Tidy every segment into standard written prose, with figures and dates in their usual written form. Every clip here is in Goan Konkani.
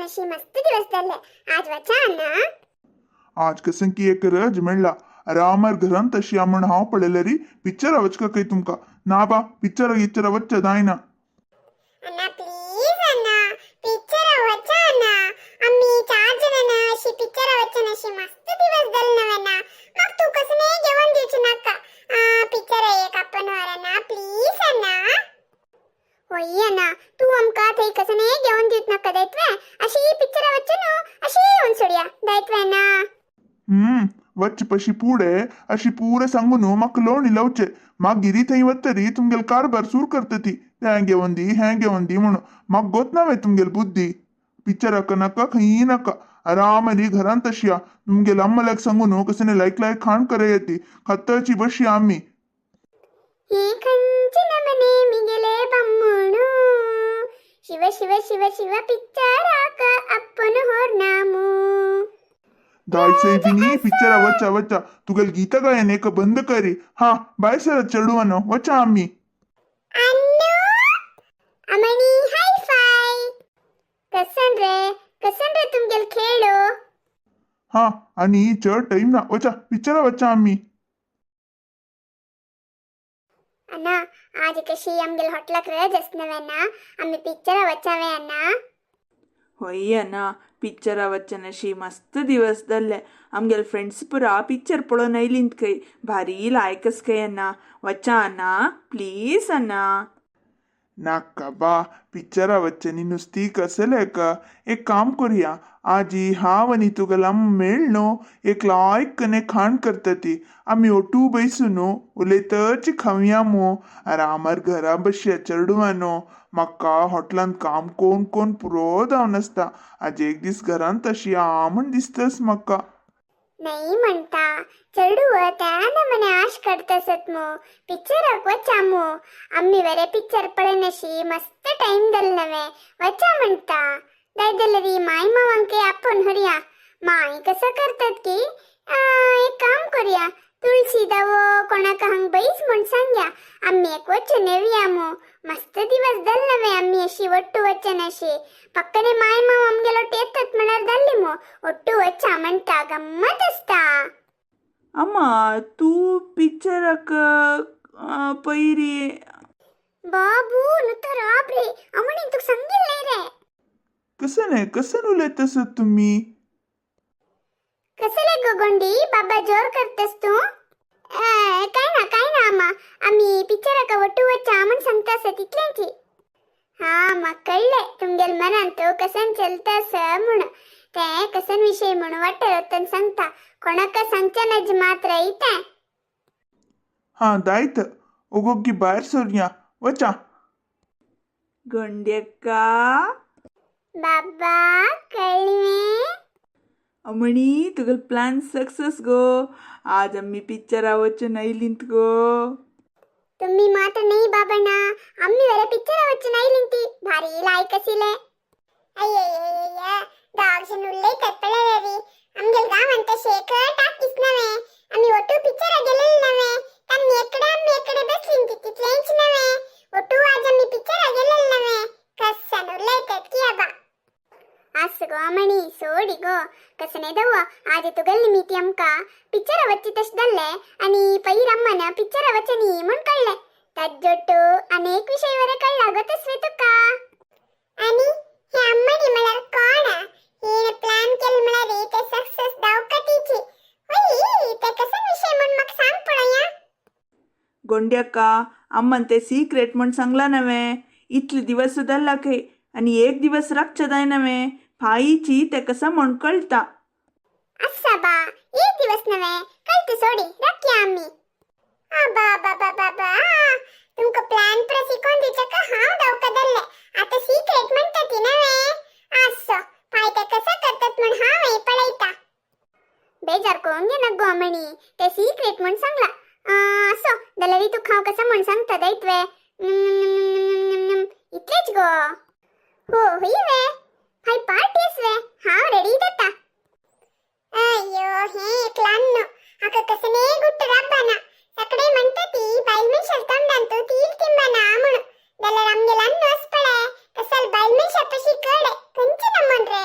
वचनशी मस्त दिवस जाल्ले आज वचा अण्णा. आज कसं की एक रज मेळ्ळा आरामार घरांत तशी म्हण हांव पळयल्यारी पिक्चरा वचका खंय तुमकां ना बा पिक्चरा गिक्चरा वच्चा जायना. अण्णा प्लीज अण्णा पिक्चरा वचा अण्णा. आम्ही चार जण अशी पिक्चरा वचन अशी मस्त दिवस जाले नव्हे ना. मग तू कसं नाही जेवण दिवच नका पिक्चर एक आपण वर प्लीज अण्णा. होय अण्णा तू आमका थंय कसं नाही जेवण दिवच नका दायत्वे अशी पिक्चरा वचन अशी येऊन सोडया दायत्वे ना. वच्च पशी पुढे अशी पुरे सांगून म्हाका लोणी लावचे मागीर थंय वतरी तुमगेल कारभार सूर करता ती तें घेवन दी हें घेवन दी म्हणून म्हाका गोत ना वे तुमगेल बुद्धी. पिक्चराक नाका खंय नाका आरामारी घरांत तशी या तुमगेल अम्मल्याक सांगून कसं लायक लायक खाण करे येती खात्तची बशी आम्ही. हे खंचन मने मिगेले बम्मुणु शिव शिव शिव शिव पिक्चराक अप्पन होर्नामु. दायचय बी पिक्चरा वच्चा वच्चा तुगेल गीता गायन एक बंद करी. हा बाय सर चेडवानो वचा आम्ही. अन्नू अमणी हाय फाय कसन रे कसन रे तुमगेल खेळो. हा आणि चड टाइम ना वचा पिक्चरा वचा आम्ही. अण्णा आज कशी आमगेल हॉटलाक रज असनवे ना आम्ही पिक्चरा वचावे अण्णा. होय अण्णा पिक्चरा वचन अशी मस्त दिवस जाल्ले आमगेले फ्रेंड्स पुरा पिक्चर पळोवन आयलींत खंय भारी लायकस खंय अण्णा वचा अण्णा प्लीज अण्णा. नाका बा पिक्चरा वच्चनी नुस्ती कसले का एक काम करूया आजी हांव आनी तुगेलो मेळ न्हू एक लायक कने खाण करता ती आमी ओटू बैसू न्हू उलयतच खावया मू आरामार घरा बसया चेडवानो. म्हाका हॉटलांत काम कोण कोण पुरो जावन आसता आज एक दीस घरांत तशी या म्हण दिसतस म्हाका. नाही म्हणता चेडूव त्या नमने आश करतसत मू पिक्चराक वचा मू आम्ही वरे पिक्चर पळयनशी मस्त टाइम जाल नवे वचा म्हणता. दायदलरी माय मावांके आपण हरया माय कसं करतात की एक काम करूया तुळशी दावो कोणाक हांग बैस म्हण सांग्या आम्ही एक वचन येवया मू मस्त दिवस जाल नवे आम्ही अशी ಒಟ್ಟು ವಚನ अशी पक्कने माय माव आमगेलो येतात म्हळ्यार जाल्ली मू ಒಟ್ಟು वचा म्हणता गम्मत असता. अम्मा तूं पिक्चराक पयरी. बाबू नुतो राब रे अमणी तुका सांगिल्लें रे. कसं नाही कसं उलयतसत तुमी. कसले गो गोंडी बाबा जोर करतस तू. काय ना काय ना आम्हा आम्ही पिक्चराक ಒಟ್ಟು वचा म्हण सांगता तितल्यांची. हा मग कळले तुमगेल मनांत कसन चलतास म्हण ते कसन विषय म्हणून वाटेल सांगता कोणाक सांगच्या नाज मात्र इथे. हा दायत ओगोग्गी भायर सरया वचा. गंड्यक्का. बाबा कळ्ळी. अमणी तुगेलो प्लॅन सक्सेस गो आज आमी पिक्चरा वचून आयलींत गो. तुम्ही मात्र नाही बाबा ना आम्ही वरे पिक्चर वचून आयलीं ती भारी लायक आशिल्ले. अय्यय्यय्य दोग जण उलयतात पळय आमगेल गांवांत तशें टाकीस नव्हे आमी ಒಟ್ಟು पिक्चरा गेलेले नव्हे तांणी एकडे आमी एकडे बसलीं ती तितलेंच नव्हे ಒಟ್ಟು आज आमी पिक्चरा गेलेले नव्हे कसन उलयतात की आबा. आस गो अमणी सोडी गो कसने दव आज तुगल्ली मिती आमकां पिक्चरा वच्ची तशें जाल्लें आनी पयर अम्मान पिक्चरा वचनी म्हूण कळ्ळें ताजोट्टू अनेक विशय वरे कळ्ळा गो तसवे तुका. आनी हे अम्मणी म्हळ्यार कोण हे प्लॅन केले म्हळ्यार ते सक्सेस जावका तिची होय ते कसन विशय म्हूण म्हाका सांग पळोवया. गोंड्यक्का अम्मान ते सिक्रेट म्हण सांगला नव्हे इतले दिवस जाल्ला खंय आनी एक दिवस राखचे जाय नव्हे फायची ते कसा म्हण कळटा. आस्सा बा एक दिवस नव्हे कळते सोडी राखया आम्ही. आबा बाबा बाबा तुमका प्लॅन पुरा शिकोवन दिवचें हांव धांवका धरलें आतां सिक्रेट म्हणटा ती नव्हे आसो पाय ते कसं करतात म्हण हांव पळयता. बेजार कोण घेना गो अमणी ते सिक्रेट म्हण सांगला असो जाल्यार तुका हांव कसं म्हण सांगता दायतवे इतलेच गो. हो हय वे हाय पार्टी वे हांव रेडी जाता. अय्यो हे एक ल्हान हाका कसने गुट्ट राबना सगळे म्हणता ती बायल मनशाल तोंडान तील तिंबना म्हणून जाल्यार आमगे ल्हान आस पळय कसल बायल मनशा पशी कडे खंयचे नमन रे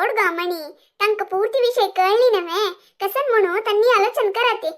सोड गा मणी, तांकां पूर्ती विशय कळ्ळी नव्हे, कसन म्हणू त्यांनी आलोचन कराते.